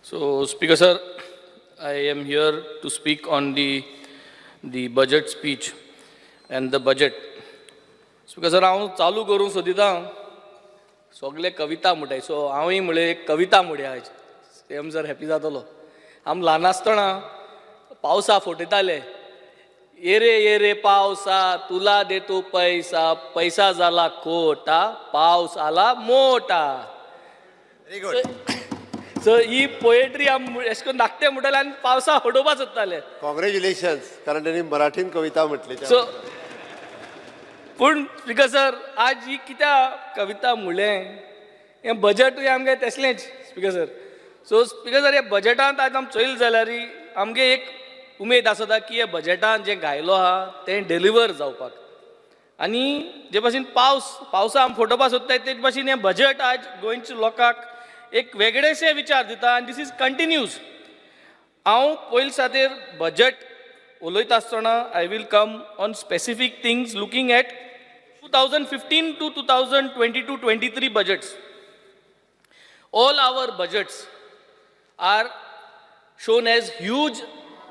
So, Speaker sir, I am here to speak on the budget speech and the budget. Speaker sir, हांव चालू करूंक सोदितां. सगळे कविता म्हणटाय, so हांवूय म्हळें एक कविता म्हणया आयज. सीएम सर हॅपी जातलो. आम ल्हान आसतना पावसा फटयताले, "ये रे, ये रे पावसा, तुला देतो पैसा, पैसा झाला खोटा, पाऊस आला मोठा." Very good. सो ही पोएट्री आम अशें करून धाकटे म्हणटाले आनी पावसा फटोवपा सोदताले. कॉंग्रॅच्युलेशन्स, कारण त्यांनी मराठीन कविता म्हटली. सो पूण स्पीकर सर, आज ही कित्याक कविता म्हणलें, हें बजटूय आमगें तसलेंच speaker sir. So speaker sir, हे बजटांत आज आम चोयल जाल्यार आमगे एक उमेद आसता की हे बजटान जें घायलो आहा तें डिलिवर जावपाक. आनी जे भाशेन पावस पावसा आम फटोवपा सोदताय, तेच भाशेन हें बजट आज गोंयच्या लोकांक एक वेगळेशे विचार दिता आनी this is continuous. हांव पयले सातेर बजट उलयता आसतना I will come on specific things, looking at 2015 to 2022-23 budgets. All our budgets are shown as huge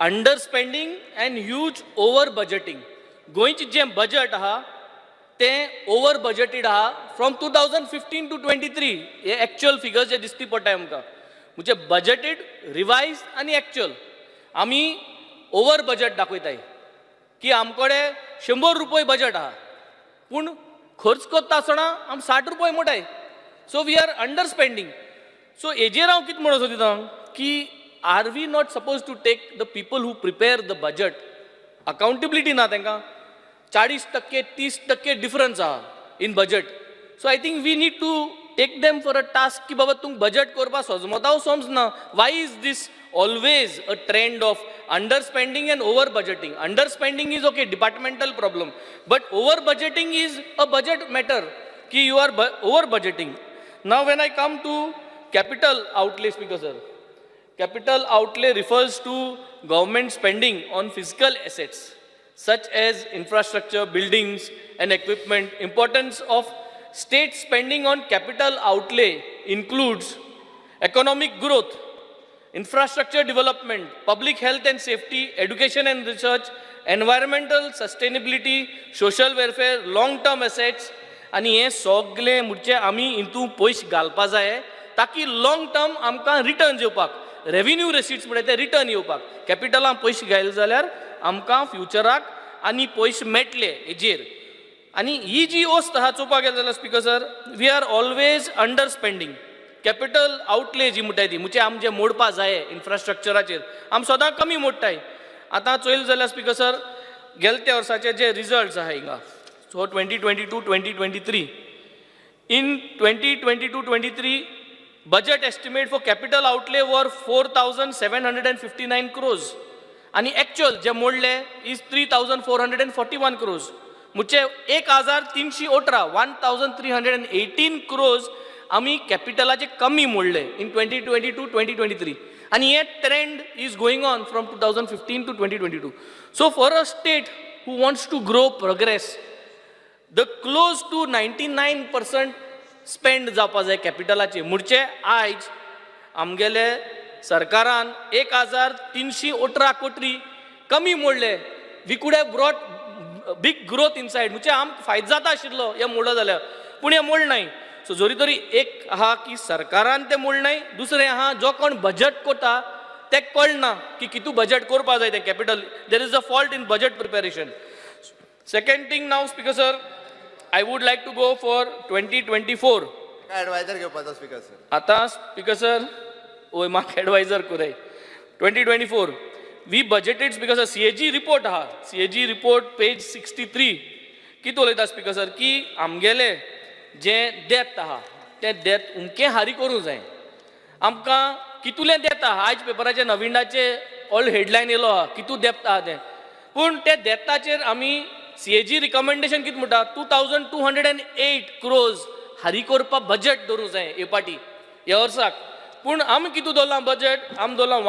underspending and huge over budgeting. गोंयचें जें बजट आहा तें ओवर बजटेड आहा from 2015 to 23. हे एक्चुअल फिगर्स जे दिसती पडटाय आमकां, म्हणजे बजटेड, रिवायज आनी एक्चुअल. आमी ओवर बजट दाखयताय की आमकडे 100 रुपये बजट आहा, पूण खर्च करता आसतना आम 60 रुपये मोडाय. So we are under spending. So हेजेर हांव कितें म्हणूंक सोदिता की are we not suppose to take the people who prepare the budget accountability? ना तांकां 40%, 30% डिफरन्स आहा in budget. So I think we need to take them for a task की बाबा, तुमकां बजट करपाक सजमता समजना, why is this always a trend of under spending and over budgeting? Under spending is okay, departmental problem, but over budgeting is a budget matter की you are over budgeting. Now when I come to capital outlay, Speaker sir, capital outlay refers to government spending on physical assets such as infrastructure, buildings, and equipment. Importance of state spending on capital outlay includes economic growth, infrastructure development, public health and safety, education and research, environmental sustainability, social welfare, long-term assets. आनी हें सगळें म्हणजे आमी हितून पयशे घालपा जाय ताकी लॉंग टर्म आमकां रिटर्न येवपाक, रेविन्यू रेसिट्स म्हणल्यार ते रिटर्न येवपाक. कॅपिटलान पयशे घायले जाल्यार आमकां फ्युचराक आनी पयशे मेळटले हेजेर. आनी ही जी वस्त आहा, चोवपाक गेले जाल्यार Speaker sir, we are always under spending. Capital outlay जी म्हणटाय ती म्हणजे आमचे मोडपा जाय इन्फ्रास्ट्रक्चराचेर, आम सदां कमी मोडटाय. आतां चोयले जाल्यार स्पीकर सर, गेले त्या वर्साचे जे रिजल्ट्स आहा हिंगा, so 2022 2023, in 2022-23, budget estimate for capital outlay were 4759 crores आणि एक्चुअल जे मोडले is 3441 crores, म्हणजे 1318, 1318 crores आमी कॅपिटलाचे कमी मोडले in 2022-2023. आनी हे trend is going on from 2015 to 2022. So for a state who wants to grow, progress, the close to 99% spend जावपा जाय कॅपिटलाचे. म्हणचे आयज आमगेले सरकारान 1318 कोटी कमी मोडले. We could have brought big growth inside, म्हणजे आम फायदो जाता आशिल्लो हे मोडलो जाल्यार, पूण हें मोड नाय. सो जरी तरी एक आहा की सरकारान तें मोड नाय, दुसरें आहा जो कोण बजट कोता तें कळना की कितू बजट करपा जाय तें capital. There is a fault in budget preparation. Second thing now, Speaker sir, I would like to go for 2024. काय ऍडवायझर घेवपाचो स्पीकर सर? आतां स्पीकर सर, वय, म्हाका adviser कुरय. 2024 we budgeted, Speaker sir, CAG report आहा, CAG report page 63 कितें उलयता speaker sir, की आमगेले जें डेथ आहा तें डेथ उमकें हारी करूंक जाय. आमकां कितुलें डेथ आहा, आयज पेपराचे नविंदाचे ऑल हेडलायन येयलो आहा कितू डेप्थ आहा तें. पूण त्या डेथाचेर आमी सीएजी रिकमेंडेशन कितें म्हणटा, 2208 crores हारी करपाक बजट दवरूंक जाय हे पाटी ह्या वर्साक. पूण आमी कितू दवरलां बजट? आमी दवरलां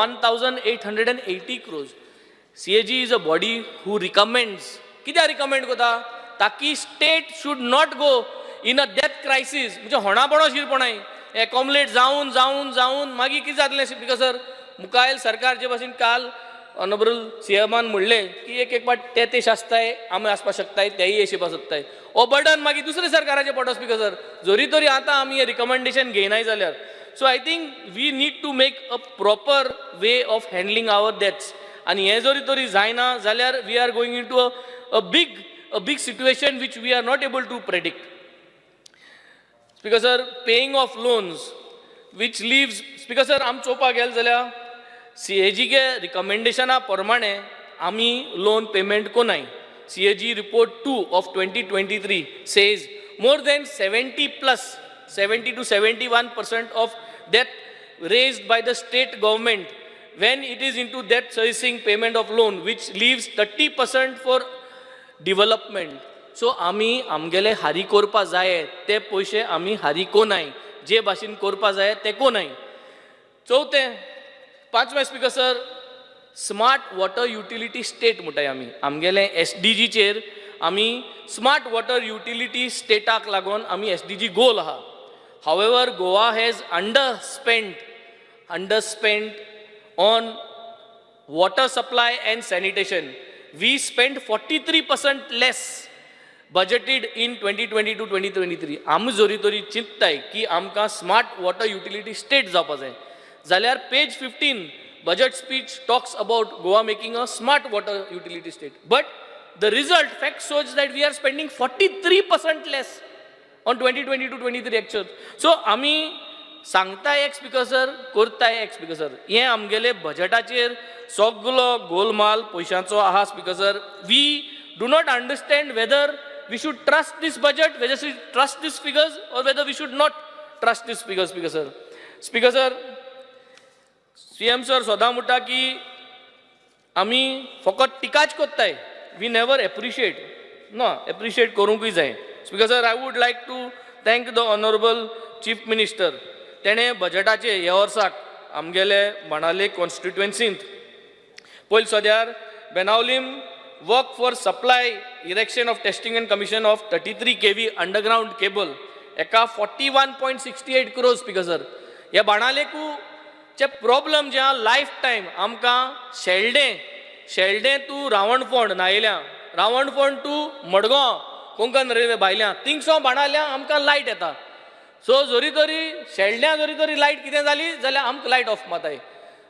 1880 crores. CAG is a body who recommends. कित्याक रिकमेंड करता? ताकी state should not go in a debt crisis, म्हणजे होणाबोणो शिरपणाय. एकोमलेट जावन जावन जावन मागीर कितें जातलें स्पीकर सर? मुखायल सरकार जे भाशेन काल ऑनरेबल सीएमान म्हणलें की एक एक फावट ते ते आसताय, आमी आसपाक शकताय, तेय येशेप आसताय. हो बर्डन मागीर दुसरे सरकाराचेर पडटा स्पीकर सर, जरी तरी आतां आमी हें रिकमेंडेशन घेयनाय जाल्यार. So I think we need to make a proper way of handling our debts आनी हें जरी तरी जायना जाल्यार we are going into a big situation which we are not able to predict. Speaker sir, paying of loans which leaves, Speaker sir, आम चोवपाक गेले जाल्यार सीएजीगे रिकमेंडेशना प्रमाणे आमी loan payment कोनाय. CAG report 2 of 2023 says more than 70 plus, 70 to 71% of debt raised by the state government when it is into debt servicing, payment of loan, which leaves 30% for development. So आमी आमगेले हारी करपा जाय ते पयशे आमी हारी कोनाय, जे भाशेन करपा जाय ते कोनाय. चवथें, पांचवें Speaker sir, smart water utility state म्हणटाय आमी. आमगेले एसडीजीचेर आमी स्मार्ट वॉटर युटिलिटी स्टेटाक लागून आमी एसडीजी गोल आहा. However, Goa has underspent on water supply and sanitation. We spent 43% less budgeted in 2022-2023. आमी जरी तरी चिंत्ताय की आमकां स्मार्ट वॉटर युटिलिटी स्टेट जावपा जाय जाल्यार page 15 budget speech talks about Goa making a smart water utility state, but the result fact shows that we are spending 43% less on 2022-23 actual. So आमी सांगता एक स्पीकर सर, करताय एक. Speaker sir, हें आमगेले बजेटाचेर सगलो गोलमाल पयशांचो आहा. Speaker sir, we do not understand whether we should trust this budget, whether should trust these figures or whether we should not trust these figures. Speaker sir, Speaker sir, CM sir सदां म्हणटा की आमी फकत टिकाच कोत्ताय, we never appreciate. ना, appreciate करूंकूय जाय. Speaker sir, I would like to thank the honourable Chief Minister. तेणें बजेटाचे ह्या वर्साक आमगेले बाणावले कॉन्स्टिट्युएन्सींत पयलीं सद्यार Benaulim work for supply, erection of testing and commission of 33 kV underground cable एका 41.68 crores. Speaker sir, ह्या बाणालेकू चे प्रॉब्लम जे आहा लायफ टायम, आमकां शेल्डें, शेल्डें टू रावणफोंड नायल्या, रावणफोंड टू मडगांव कोंकण रेल्वे भायल्या थिंगसो बाणाल्या आमकां लायट येता. सो जरी तरी शेल्ड्यां जरी तरी लायट कितें जाली जाल्यार आमकां लायट ऑफ माताय,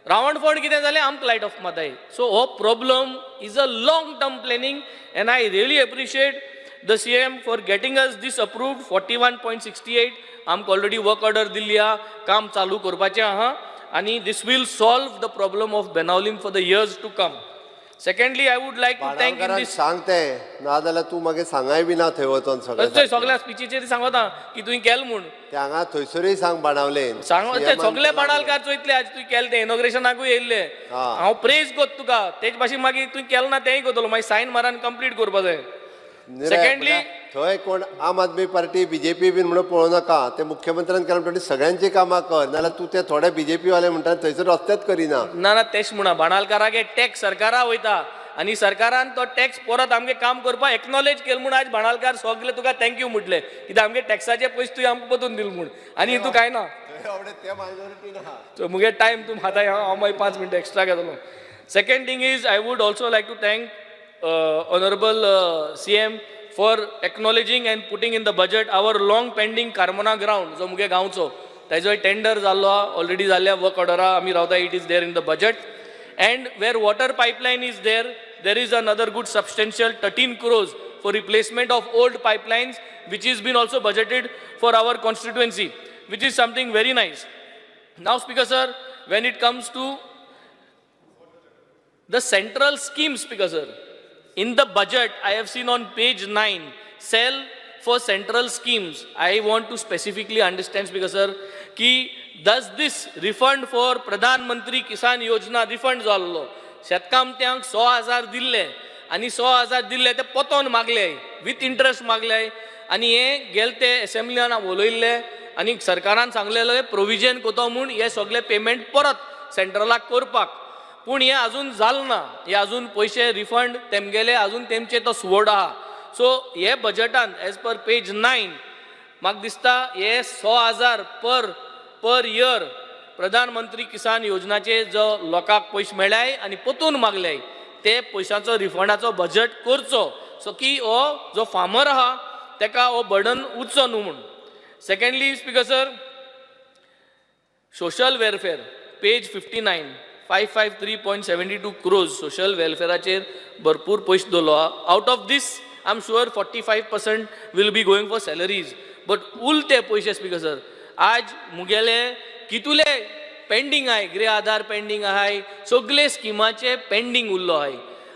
रावणफोंड कितें जालें आमकां लायट ऑफ माताय. सो हो problem is a long term planning and I really appreciate the CM for getting us this approved 41.68. आमकां ऑलरेडी वर्क ऑर्डर दिल्ली आहा, काम चालू करपाचें आहा आनी this will solve the problem of Benaulim for the years to come. Secondly, I would like to thank in बाणावकारांक this सांग ते, नाजाल्यार तूं मागीर सांगाय बी ना थंय वचोन सगळें. तशें सगळ्या स्पिचीचेर सांगता की तुवें केलें म्हूण. ते हांगा थंयसरूय सांग बाणावलेन. सांग ते सगळे बाणालकार चोयतले. आज तुवें केलें तें इनॉग्रेशनाकूय येयल्ले. हांव प्रेज कोत तुका. तेच भाशेन मागीर तुवें केलें ना तेंय करतलो, मागीर सायन मारान कंप्लीट करपा जाय. थंय कोण आम आदमी पार्टी बीजेपी बीन म्हणून पळोवं नाका. ते मुख्यमंत्र्यान केलें म्हणटकीर सगळ्यांची कामां कर, नाजाल्यार तूं ते थोडे बीजेपी वाले म्हणटा थंयसर रस्तेच करिना. ना ना, तेच म्हणा बाणालकाराक टॅक्स सरकारा वयता आनी सरकारान तो टॅक्स परत आमगे काम करपाक एक्नॉलेज केलें म्हूण आज बाणालकार सगळे तुका thank you म्हटले, कित्याक आमगे टॅक्साचे पयशे तुवें आमकां बदलून दिले म्हूण आनी हितू कांय ना. ते मायनॉरिटी ना. सो मुगे टायम तूं आतां हांव मागीर 5 मिनटां एक्स्ट्रा घेतलो. Second thing is, I would also like to thank honourable CM for acknowledging and putting in the budget our long pending Carmona ground, जो मुगे गांवचो, ताजो टेंडर जाल्लो आहा, ऑलरेडी जाल्ल्या वर्क ऑर्डरा आमी रावता. It is there in the budget. And where water pipeline is there, there is another good substantial 13 crores for replacement of old pipelines, which is been also budgeted for our constituency, which is something very nice. Now, Speaker sir, when it comes to the central scheme, Speaker sir, in the budget, I have seen on page 9, cell for central schemes. I want to specifically understand, Speaker sir, की does this refund for Pradhan Mantri Kisan Yojana refund जाल्लो, शेतकामत्यांक 100,000 दिल्ले आनी 100,000 दिल्ले ते पोतोन मागले, with interest मागले आनी हे गेले ते एसेंब्लियान उलयल्ले आनी सरकारान सांगलेलें प्रोविजन कोतो म्हूण हे सगळे पेमेंट परत सेंट्रलाक करपाक, पूण हें अजून जालें ना. हे अजून पयशे रिफंड तेमगेले अजून तेमचे तो सुवड आहा. सो हे बजटान एज पर पेज 9 म्हाका दिसता हे 100,000 पर per year प्रधानमंत्री किसान योजनाचे जो लोकांक पयशे मेळ्ळाय आनी परतून मागल्याय ते पयशांचो रिफंडाचो बजट करचो, सो की हो जो फार्मर आहा तेका हो बर्डन उरचो न्हू म्हूण. Secondly, speaker sir, social welfare, page 59, 553.72 crores social वेलफेराचेर भरपूर पयशे दवरलो आहा. Out of this, I am sure 45% will be going for salaries, but उल ते पयशे, स्पीकर सर, आज मुगेले कितुले पेंडींग आहाय. गृह आधार पेंडींग आहाय, सगले स्किमाचे पेंडींग उरलो आहाय.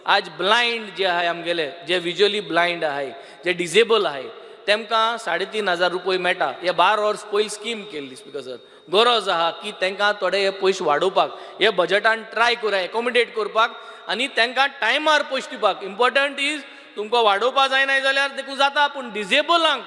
आज ब्लायंड जे आहाय आमगेले, जे विज्युअली ब्लायंड आहाय, जे डिजेबल आहाय, तेमकां 3500 रुपये मेळटा. हे 12 वर्स पयलीं स्कीम केल्ली, स्पीकर सर. गरज आहा की तांकां थोडे हे पयशे वाडोवपाक हे बजटान ट्राय करूया, एकोमोडेट करपाक आनी तांकां टायमार पयशे दिवपाक. इम्पॉर्टंट is तुमकां वाडोवपा जायना जाल्यार देखून जाता, पूण डिजेबलांक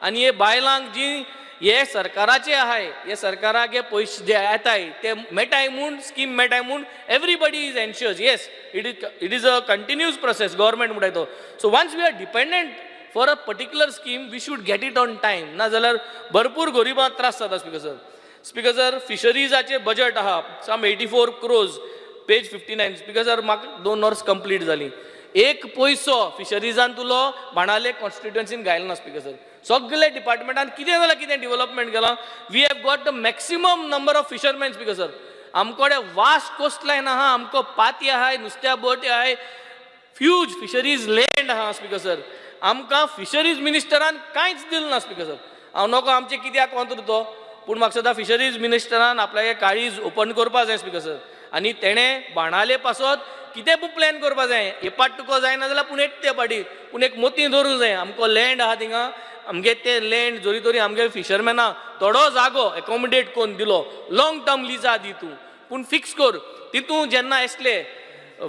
आनी हे बायलांक जी हे सरकाराचे आहाय, हे सरकाराक हे पयशे जे येताय ते मेळटाय म्हूण, स्कीम मेळटाय म्हूण everybody is anxious. Yes, it is a continuous process, government म्हणटाय तो. So once we are dependent for a particular scheme, we should get it on time. ना जाल्यार भरपूर गरिबांक त्रास जाता, स्पीकर सर. स्पीकर सर, फिशरीजाचे बजट आहा some 84 crores, page 59. Speaker sir, म्हाका 2 वर्स कंप्लीट जालीं, एक पयसो फिशरीजान तुलो बाणाले कॉन्स्टिट्युएन्सीन घायलो ना, स्पीकर सर. सगळे डिपार्टमेंटान कितें जाल्यार कितें डेव्हलपमेंट केलां. We have got the maximum number of fishermen, speaker sir. आमकडे वास्ट कोस्ट लायन आहा, आमकां पाती आहाय, नुस्त्या बोटी आहाय, ह्यूज फिशरीज लँड आहा, स्पीकर सर. आमकां फिशरीज मिनिस्टरान कांयच दिलें ना, स्पीकर सर. हांव नको आमचें कित्याक कोंत्र तो, पूण म्हाका सदां फिशरीज मिनिस्टरान आपल्यागे काळीज ओपन करपा जाय, स्पीकर सर, आनी तेणें बाणाले पासत कितें पूण प्लॅन करपा जाय. हे पाट तुका जायना जाल्यार पूण एक ते पाटी पूण एक मोती दवरूंक जाय. आमकां लँड आहा थिंगा, आमगे ते लँड जरी तरी आमगे फिशरमॅना थोडो जागो एकोमोडेट करून दिलो, लॉंग टर्म लिजा दी तूं, पूण फिक्स कर. तितून जेन्ना येसले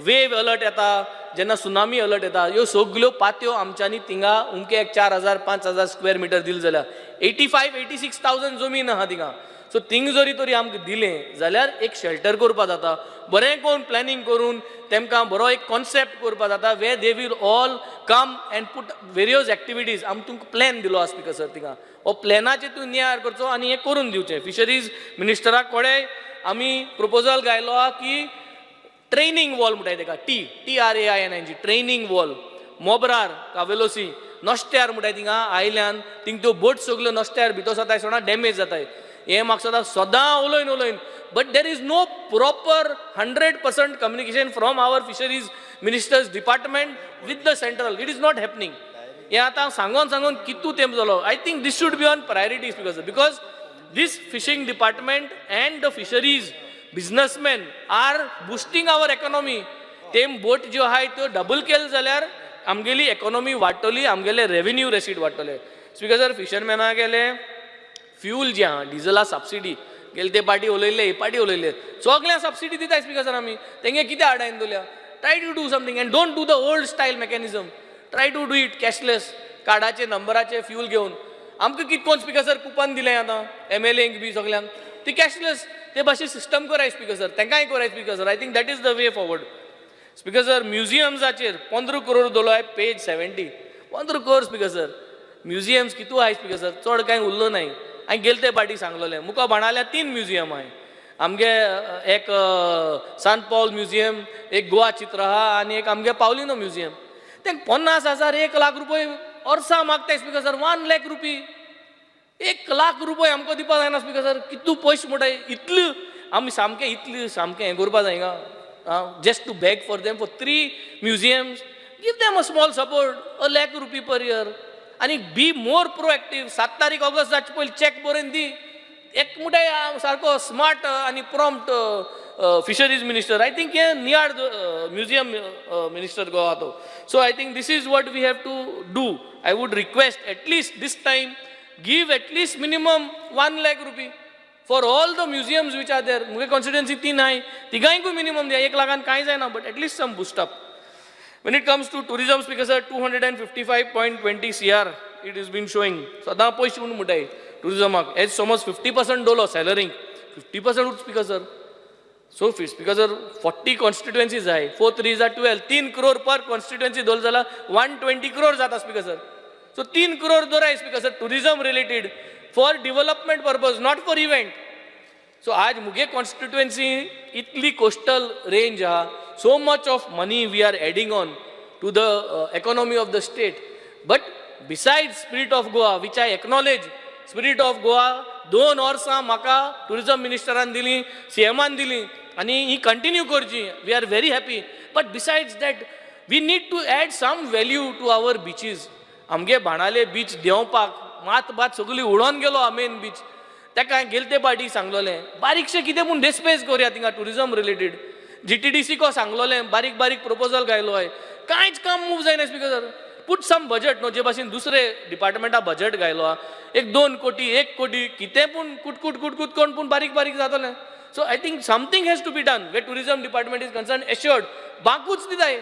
वेव अलर्ट येता, जेन्ना सुनामी अलर्ट येता, ह्यो सगल्यो पात्यो आमच्यांनी थिंगा उमके एक 4000 5000 स्क्वेअर मिटर दिले जाल्यार 85 86,000 जमीन आहा थिंगा. सो थिंग जरी तरी आमकां दिलें जाल्यार एक शेल्टर करपा जाता, बरें करून प्लॅनिंग करून तेमकां बरो एक कॉन्सेप्ट करपा जाता where they will all come and put various activities. आमी तुमकां प्लॅन दिलो आसा, स्पीकर सर. थिंगा हो प्लॅनाचेर तूं नियार करचो आनी हें करून दिवचें. फिशरीज मिनिस्टराक कडेन आमी प्रपोजल घायलो आहा की ट्रेनिंग वॉल म्हणटाय तेका, T T R A I N N G, training wall मोबरार कावेलोसी नश्ट्यार म्हणटाय थिंगा आयल्यान थिंग त्यो बोट सगल्यो नश्ट्यार भितर जाताय, सोडा डॅमेज जाताय. हें म्हाका सदां सदां उलोयन उलोयन, but there is no proper 100% communication from our fisheries minister's department with the central. It is not happening. हें आतां सांगोन सांगोन कितू तेंप जालो. I think this should be on priorities because this fishing department and the fisheries businessmen are boosting our economy. ते बोट ज्यो आहाय त्यो double केले जाल्यार आमगेली इकॉनॉमी वाडटली, आमगेले रेवेन्यू रेसीट वाडटले. स्पीकर सर, फिशरमॅना गेले फ्यूल जे आहा, डिझला सबसिडी गेले ते पाटी उलयल्ले, हे पाटी उलयल्ले, सगळ्यांक सबसिडी दिता, स्पीकर सर. आमी तेंगे कितें आडायन दवरल्या? Try to do something and don't do the old style mechanism. Try to do it cashless, कार्डाचे नंबराचे फ्यूल घेवन. आमकां कितें कोण, स्पीकर सर, कुपन दिलें आतां एमएलएंक बी सगल्यांक, ती कॅशलेस ते भाशेन सिस्टम कराय, स्पीकर सर. तांकांय कराय, speaker sir. I think that is the way forward, speaker sir. म्युझियम्साचेर 15 crore दवरलो आहे, पेज 70. 15 करोड, स्पीकर सर. म्युझियम्स कितू आहाय, स्पीकर सर? चड कांय उरलो नाय. हांवें गेले ते पाटी सांगलेलें, मुका बाणाल्या तीन म्युझियम आहाय आमगे, एक सांत पावल म्युझियम, एक गोवा चित्र आहा आनी एक आमगे पावलिनो म्युझियम. ते 50,000 1 लाख रुपये वर्सा मागताय, स्पीकर सर. 1 लाख रुपी, 1 लाख रुपये आमकां दिवपा जायना, स्पीकर सर. कितू पयशे म्हणटाय इतले आमी सामकें इतले सामकें हें करपा जायना, just to beg for them for three museums. Give them a small support, a lakh rupee per year, आनी बी मोर प्रोएक्टीव. 7 तारीख ऑगस्ट जावचे पयलीं चॅक बरोवन दी. एक म्हणटा सारको स्मार्ट आनी prompt fisheries minister, I think हे नियाळ म्युझियम मिनिस्टर गोवा तो. So I think this is what we have to do. I would request, at least this time give at least minimum 1 lakh rupee for all the museums which are there. मुगे constituency तीन आहाय, तिगांयकूय minimum दिया. 1 लाखान कांय जायना, but at least some boost up. When it comes to tourism, speaker sir, 255.20 CR it has been showing. सदां पयशे म्हणून म्हणटाय टुरिजमाक. एज समज 50% दवरलो सॅलरींक, 50% speaker sir. So speaker sir, 40 constituencies जाय, 4 3 are 12, 3 crore per constituency दवरलो जाल्यार 120 क्रोर जाता, स्पीकर सर. सो 3 क्रोर दवराय, speaker sir, tourism related for development purpose, not for event. So आज मुगे कॉन्स्टिट्युएन्सी इतली कोस्टल रेंज आहा, so much of money we are adding on to the economy of the state. But beside Spirit of Goa, which I acknowledge, Spirit of Goa दोन वर्सां म्हाका tourism मिनिस्टरान दिली, सीएमान दिली आनी ही कंटिन्यू करची. We are very happy, but besides that we need to add some value to our beaches. आमगे बाणाले beach देंवपाक मात भात सगळी उडोन गेलो मेन बीच. ताका हांवें गेले ते पाटी सांगलोलें, बारीकशें कितें पूण डेस्पेज करुया थिंगा टुरिजम रिलेटेड. जीटीडीसीको सांगलोलें, बारीक बारीक प्रपोजल घायलो हय, कांयच काम मूव जायना. Speaker sir, put some budget न्हू, जे भाशेन दुसरे डिपार्टमेंटा बजट घायलो आहा, एक 2 कोटी, 1 कोटी, कितें पूण कुटकुट कुटकुट कोण पूण बारीक बारीक जातलें. So I think something has to be done where tourism department is concern. Assured बांकूच दिताय,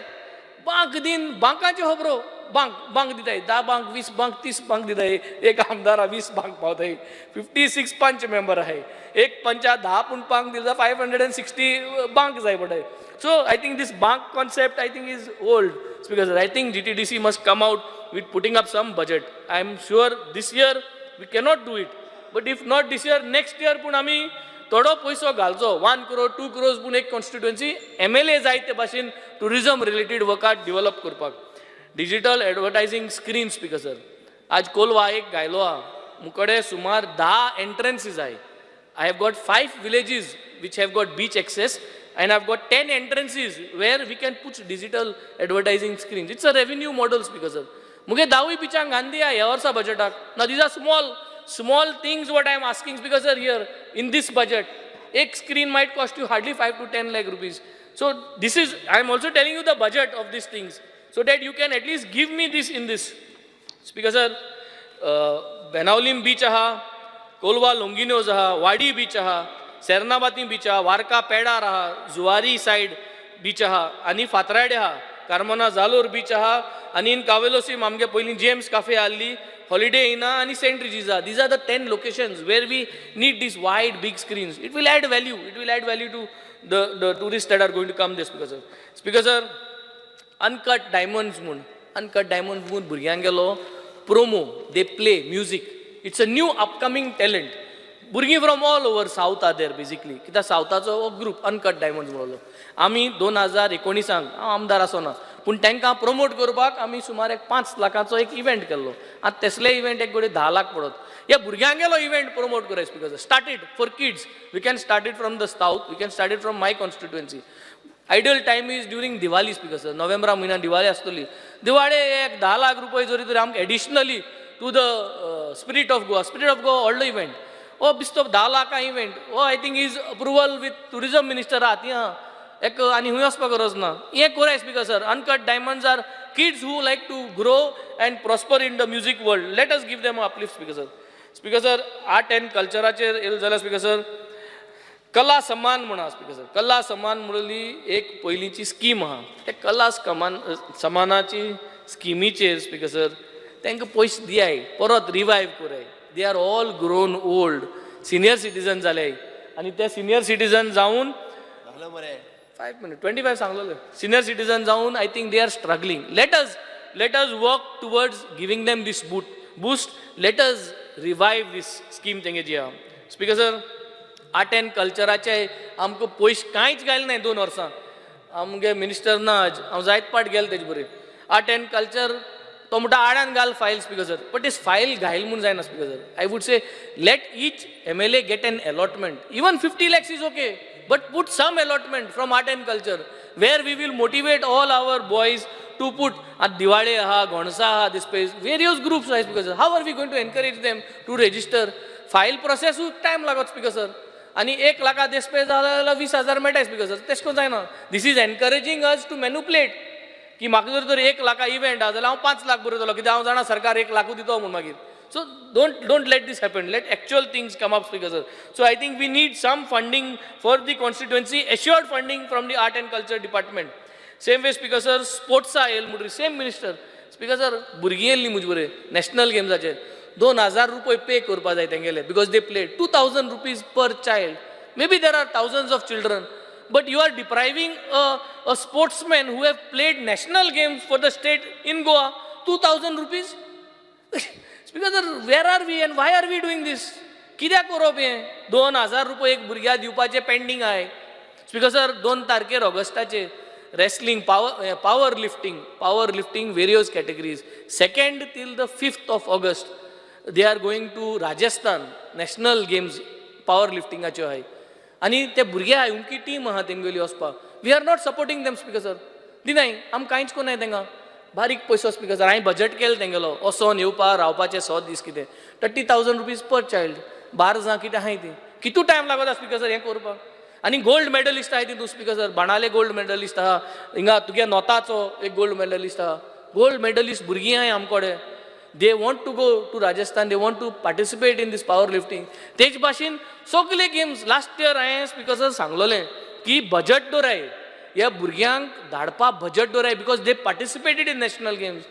बांक दिन बांकाच्यो खबरो, बांक बांक दिताय, 10 बांक, 20 बांक, 30 बांक दिताय. एक आमदारा 20 बांक पावताय. 56 पंच मेंबर आहाय, एक पंचा 10 पूण बांक दिला, 560 बांक जाय पडटाय. So I think this bank concept, I think, is old because I think GTDC must come out with putting up some budget. I am sure this year we cannot do it, but if not this year, next year पूण आमी थोडो पयसो घालचो, 1 क्रोर, 2 क्रोर्स पूण एक constituency MLA जाय ते भाशेन टुरिजम रिलेटेड वर्काक डिवलप करपाक. Digital advertising screen, speaker sir, आज कोलवा एक घायलो आहा. मुकडे सुमार 10 एंट्रन्सीज आहाय. I have got five villages which have got beach access and I've got 10 entrances where we can put digital advertising screens. It's a revenue model, speaker sir. मुगे दावूय बिचांक गांधी ह्या वर्सा बजेटाक ना. These are small small things what I am asking, speaker sir, here in this budget. एक screen might cost you hardly 5 to 10 lakh rupees. So this is, I am also telling you the budget of these things so that you can at least give me this in this. Speaker sir, Benaulim beach आहा, कोलवा लोंगिनोज आहा, वाडी beach आहा, सेर्नाबाती beach आहा, वारका पेडार आहा, Zuari side beach आहा आनी फातराडे आहा, Carmona Jalore beach आहा आनी इन कावेलोसीम आमगे पयलीं जेम्स काफे आहली, हॉलिडे इना आनी सेंट रिजीज आहा. These are the 10 locations where we need this wide big screens. It will add value, it will add value to the tourist that are going to come this. Speaker sir, speaker sir, Uncut Diamonds म्हूण, uncut diamonds म्हूण भुरग्यांक गेलो promo, they play music. It's a new upcoming talent. भुरगीं from all over south are there basically, कित्याक सावथाचो हो group uncut diamonds म्हणलो. आमी 2019आक, हांव आमदार आसना पूण तांकां प्रमोट करपाक आमी सुमार एक 5 लाखाचो एक इव्हेंट केल्लो. आतां तसले इव्हेंट एक घडये 10 लाख पडत. ह्या भुरग्यांगेलो इव्हेंट प्रमोट कराय, speaker. Start it for kids. We can start it from the south, we can start it from my constituency. Ideal time is during Diwali, speaker sir. नोव्हेंबरा म्हयन्यान दिवाळी आसतली. दिवाळे एक 10 लाख रुपये जरी तर आमकां additionally to the Spirit of Goa, Spirit of Goa व्हडलो event हो, बिस्तो 10 लाखां इव्हेंट हो, I think is approval with tourism minister आहा ती एक आनी हुंय वचपाक गरज ना. हें कोराय, speaker sir. Uncut Diamonds are kids who like to grow and prosper in the music world. Let us give them uplift, speaker sir. Speaker sir, art and कल्चराचेर येयलें जाल्यार, स्पीकर सर, कला सम्मान म्हूण आहा. स्पीकर सर, कला सम्मान म्हणली एक पयलींची स्कीम आहा. ते कला कमान सम्मानाची स्किमीचेर, स्पीकर सर, तांकां पयशे दियाय, परत रिवायव कराय. They are all grown old, senior citizen जाले आनी ते सिनियर सिटीजन जावन झालं मरे. 5 मिनिट 25 सांगलेले. सिनियर सिटीजन जावन I think they are struggling. Let us work towards giving them this boost. Let us revive this scheme तेंगे जी आहा. स्पीकर सर, आर्ट एंड कल्चराचे आमकां पयशे कांयच घायले नाय 2 वर्सां. आमगे मिनिस्टर ना आज, हांव जायत पाट गेलो तेजे बरें. आर्ट एंड कल्चर तो म्हणटा आडान घाल file, speaker sir, but this file घायल म्हूण जायना. Speaker sir, I would say let each MLA get an allotment. Even 50 lakhs is okay, but put some allotment from art and culture where we will motivate all our boys to put. आतां दिवाळे आहा, गोणसा आहा, this space various groups आहा, speaker sir. How are we going to encourage them to register? File प्रोसेसूय time लागत, speaker sir. आनी 1 लाखा देस्पेज जाल्यार 20,000 मेळटा, स्पीकर सर. तेश कोन जायना. This is encouraging us to manipulate की म्हाका जर तर 1 लाखा इव्हेंट आहा जाल्यार हांव 5 लाख बरयतलो, कित्याक हांव जाणा सरकार 1 लाखूच दितो म्हूण मागीर. So don't let this happen. Let actual things come up, speaker sir. So I think we need some funding for the constituency, assured funding from the art and culture department. Same way, speaker sir, स्पोर्ट्सा येयल म्हणटरी same minister. Speaker sir, भुरगीं येयल्लीं म्हजे बरें national गेम्साचेर, 2000 रुपये pay करपा जाय तेंगेले because they play. ₹2000 per child. Maybe there are thousands of children, but you are depriving a sportsman who have played national games for the state in Goa ₹2000. Because where are we and why are we doing this? कित्याक करप हें? 2000 रुपया एक भुरग्याक दिवपाचें pending आहाय. Speaker sir, 2 तारखेर ऑगस्टाचे wrestling, power lifting various categories, 2nd till the 5th of August they are going to Rajasthan, national games power लिफ्टिंगाच्यो आहाय. आनी ते भुरगे आहाय, उमकी टीम आहा तेंगेली वचपाक. We are not supporting them, Speaker sir. दिनाय आम कांयच कोनाय तेंकां. बारीक पयसो, स्पीकर सर. हांवें बजट केलें तेंगेलो, वचोन येवपा रावपाचे 100 दीस कितें ₹30,000 per child. 12 जां कितें आहाय ती. कितू टायम लागता, स्पीकर सर, हें करपाक? आनी गोल्ड मेडलिस्ट आहाय तितून, स्पीकर सर. बाणाले गोल्ड मेडलिस्ट आहा, हिंगा तुगे नोताचो एक गोल्ड मेडलिस्ट आहा. गोल्ड मेडलिस्ट भुरगीं आहाय आमकोडे. They want to go to Rajasthan, they want to participate in this power lifting. तेच भाशेन सगले गेम्स. लास्ट इयर हांवें, स्पीकर सर, सांगलोलें की बजट दवराय, ह्या भुरग्यांक धाडपा बजट दवराय, because they participated in national games.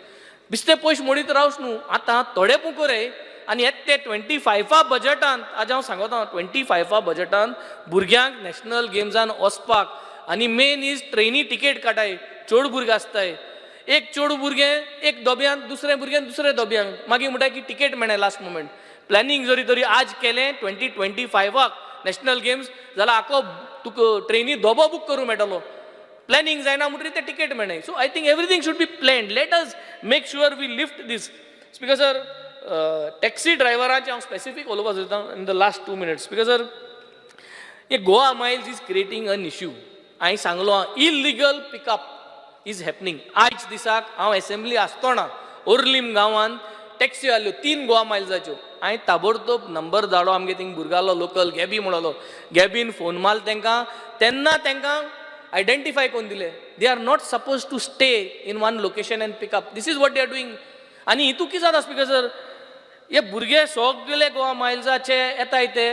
बिस्ते पयशे मोडीत रावच न्हू. आतां थोडे पूण करय. आनी हे ते 25 बजटान, आज हांव सांगता, 25 बजटान भुरग्यांक नॅशनल गेम्सान वचपाक. आनी मेन is ट्रेनी टिकेट काडाय. चड भुरगे आसताय. एक चेडूं भुरगें एक दोब्यान, दुसरें भुरगें दुसऱ्या दोब्यांक. मागीर म्हणटा की टिकेट मेळना. लास्ट मुमेंट प्लॅनिंग जरी तरी आज केलें 2025 नॅशनल गेम्स जाल्यार आखो तुका ट्रेनी दोबो बूक करूंक मेळटलो. प्लॅनिंग जायना म्हणटकीर ते ticket मेळनाय. So I think everything should be planned. Let us make sure we lift this. Speaker sir, taxi ड्रायव्हरांचे हांव स्पेसिफीक उलोवपाक सोदतां in the last 2 minutes, Speaker sir. हे Goa Miles is creating an issue. हांवें सांगलो, illegal pickup is happening. आयज दिसाक हांव assembly आसतना ओर्लीम गांवांत टॅक्सी आसल्यो तीन गोवा मायल्साच्यो. हांवें ताबडतोब नंबर धाडलो आमगे थिंग भुरग्यालो लोकल गॅबी म्हणलो. गॅबीन फोन मारलो तेंकां तेन्ना तेंकां आयडेंटिफाय करून दिले. They are not suppose to stay in one location and pickup. This is what they are doing. आनी हितू कितें जाता, स्पीकर सर, हे भुरगे सगळे गोवा मायल्साचे येताय ते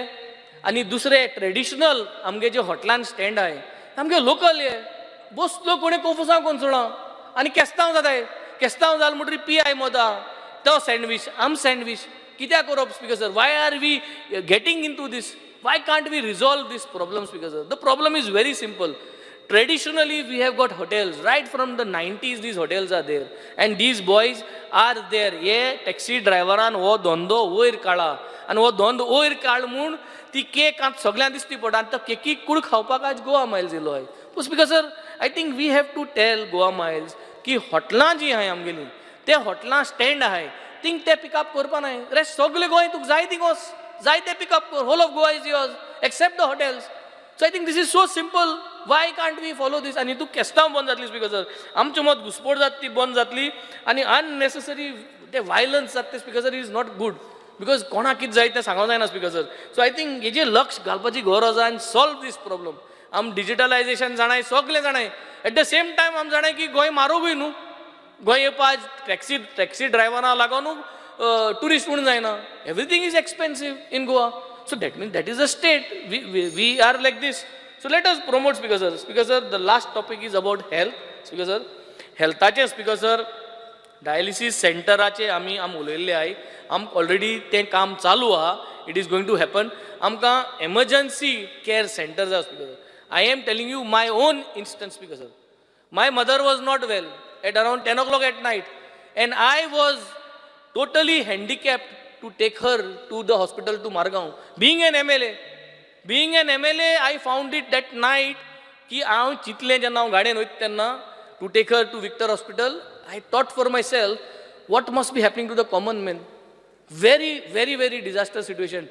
आनी दुसरे ट्रेडिशनल आमगे जे हॉटेलान स्टँड आहाय, आमगे लोकल हे बसलो कोणी कोफुसांव कोण सोडा आनी केस्तांव जाताय. केस्तांव जाल म्हणटकीर पियाय मोदा तो सँडवीच आम सँडवीच कित्याक करप, speaker sir? Why are we getting in to this? Y can't we resolve this problem, speaker sir? The problem is very simple. Traditionally we have got hotels. Right from the 90s these hotels are there and these boys are there. हे taxi ड्रायव्हरान हो धंदो वयर काडला आनी हो धंदो वयर काड म्हूण ती केक आतां सगळ्यांक दिसती पडटा आनी तो केकीक कूड खावपाक आज गोवा मायल्स येयलो आहाय. पूण Speaker sir, I think we have to tell Goa Miles की हॉटलां जीं आहाय आमगेलीं, ते हॉटलां स्टँड आहाय थिंग ते पिकअप करपा नाय. रेस्ट सगळे गोंय तुका जाय थिंग वच, जाय ते पिकअप कर. Whole of Goa is yours except the hotels. So I think this is so simple. Why can't we follow this? आनी तूं केस्तांव बंद जातली, स्पीकर सर. आमचे मत घुसपट जाता ती बंद जातली आनी अननेसेसरी ते वायलन्स जाता ते, Speaker sir, is not good, because कोणाक कितें जाय तें सांगूंक जायना, speaker sir. So I think हेजेर लक्ष घालपाची गरज आहा आनी सॉल्व दीस प्रॉब्लम. आम डिजिटलायझेशन जाणाय, सगळें जाणाय. एट the same time आम जाणाय की गोंय म्हारोगूय न्हू. गोंय येवपा टॅक्सी टॅक्सी ड्रायव्हरां लागून ट्युरिस्ट म्हूण जायना. Everything is expensive in Goa, so that means that is a state we are like this. So let us promote, Speaker sir. Speaker sir, the last topic is about health, Speaker sir. हेल्थाचें, speaker sir, dialysis सेंटराचे आमी आम उलयल्ले आहाय. आमकां already तें काम चालू आहा. It is going to happen. आमकां emergency care centre जाय, Speaker sir. I am telling you my own instance, Speaker sir. My mother was not well at around 10 o'clock at night, and I was totally handicapped to take her to the hospital to Margao. Being an MLA, being an MLA, I found it that night की हांव चिंतलें जेन्ना हांव गाडयेन वयता तेन्ना to take her to Victor Hospital, I thought for myself what must be happening to the common man. Very, very, very disaster situation.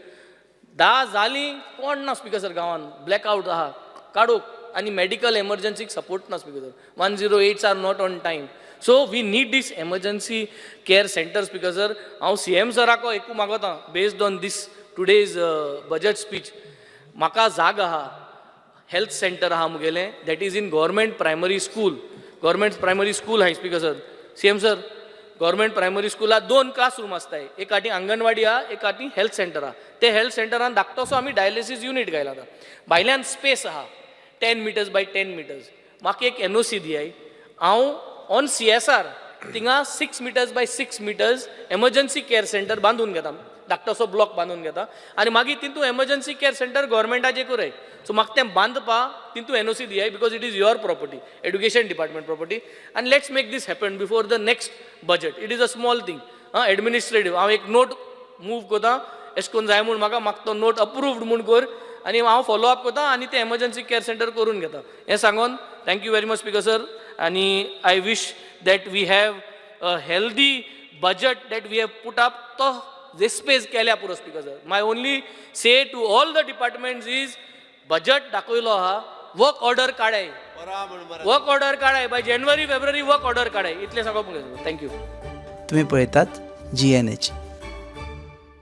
10 जालीं, कोण ना, स्पीकर सर. गांवान ब्लॅकआउट आहा, काडूक आनी मेडिकल एमर्जन्सीक सपोर्ट ना, Speaker sir. 108s are not on time, so we need this emergency care center, Speaker sir. हांव C M सराको एकू मागोता, based on this today's budget speech, म्हाका जाग आहा, हेल्थ सेंटर आहा मुगेलें, that is in government primary school. Government primary school आहाय, speaker sir. CM sir, government primary स्कुलात दोन classroom आसताय. एक आटी अंगणवाडी आहा, एक आटी हेल्थ सेंटर आहा. ते हेल्थ सेंटरान धाकटोसो आमी डायलिसीस युनीट घायला. आतां भायल्यान स्पेस आहा 10 meters by 10 meters. म्हाका एक एनओसी दियाय, हांव ऑन सीएसआर थिंगा 6 meters by 6 meters emergency care center बांदून घेता. धाकटोसो ब्लॉक बांदून घेता आनी मागीर तितून एमर्जन्सी केअर सेंटर गव्हर्मेंटाचें करय. सो म्हाका तें बांदपा तितून NOC दियाय, because it is your property, education department property, आनी let's make this happen before the next budget. It is a small thing. आं, एडमिनिस्ट्रेटीव हांव एक नोट मूव करता. एशें करून जाय म्हूण म्हाका, म्हाका तो नोट अप्रूव्ड म्हूण कर आनी हांव फॉलो अप करता आनी तें एमर्जन्सी कॅर सेंटर करून घेता. हें सांगून thank you very much, Speaker sir. आनी I wish that we have a healthy budget that we have put up, तो रेस्पेज केल्या पुरो, Speaker sir. My only say to all the departments is, budget दाखयलो आहा, वर्क ऑर्डर काडाय, work order काडाय, by January February work order काडाय. इतलें सांगप. Thank you. तुम्ही पळयतात जी एन एच.